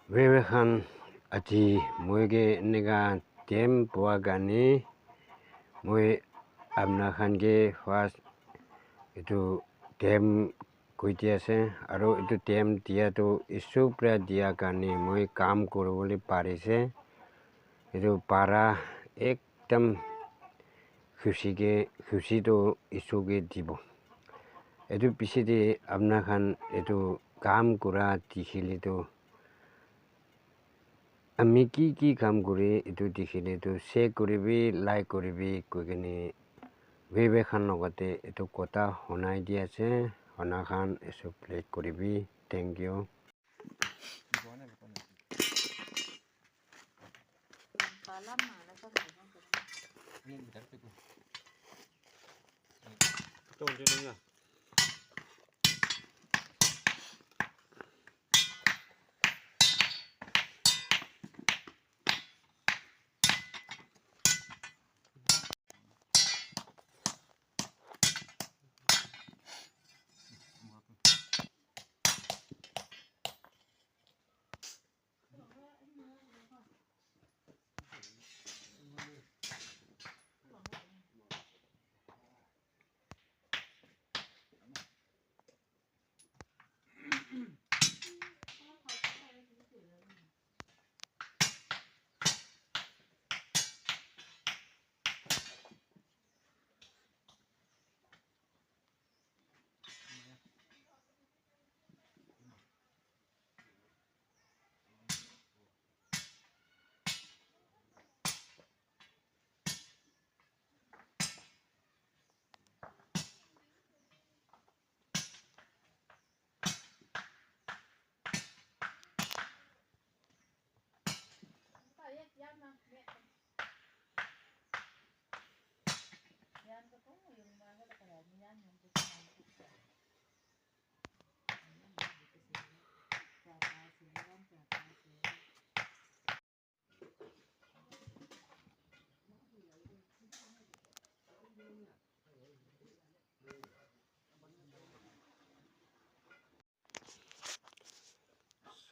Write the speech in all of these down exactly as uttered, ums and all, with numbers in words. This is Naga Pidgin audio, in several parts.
Viewer khan, aji moi ke eneka time pua karne moi apna khan ke first etu time koi di ase, aru etu time dia tu Isor para dia karne moi kam kori bole pari ase. Etu para ekdam khushi ke, khushi tu Isor ke dibo. Etu piche de apna khan etu kam kora dikhi le tu ami ki ki kam kore etu dikhi le tu share kori bi, like kori bi koi kene viewer khan logot te etu kotha honai di ase. Hona khan esu plate kori bi. Thank you.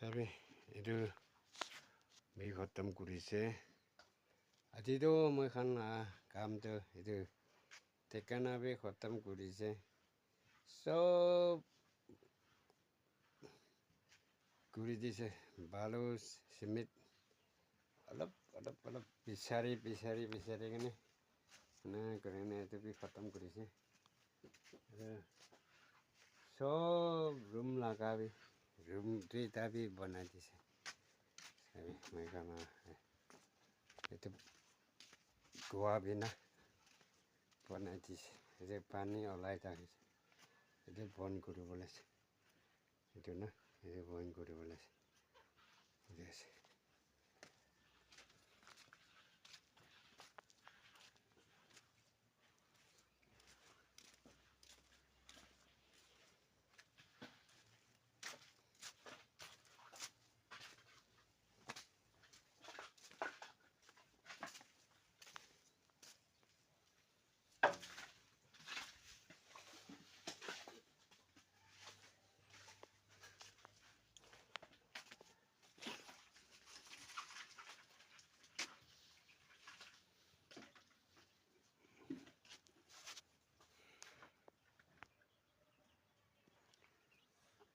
Sabi, etu bi khatam kuri se. Aji tu moi khan la kam tu etu thikana bi khatam kuri se. Sob kuri dise, balu, cement, olop, olop, olop bisari, bisari, bisari kene, ena kuri kene etu bi khatam kuri se. Aru sob room laga bi, room duita bi banai dise. Sabi, moi khan la, eh, etu kua bi na banai dise. Etu pani olai thakise. Etu bon kuri bole ase. Etu na, etu bon kuri bole ase. Etu ase.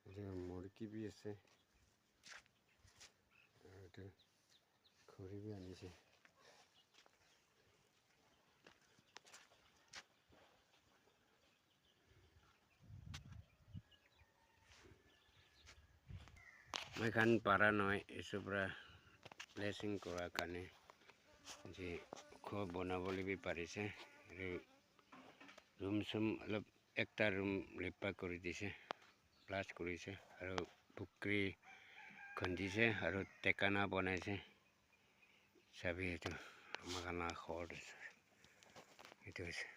Etu murgi bi ase. Aru etu khuri bi anise. Moi khan para nohoi, Isor para blessing kora karne je ghor bana bole bi parise. Aru room sum olop ekta room lepa kuri dise, plus kurise, aru pukri khundise, aru tekana banaise. Sabi etu, ama khan la ghor tu ase. Etu ase.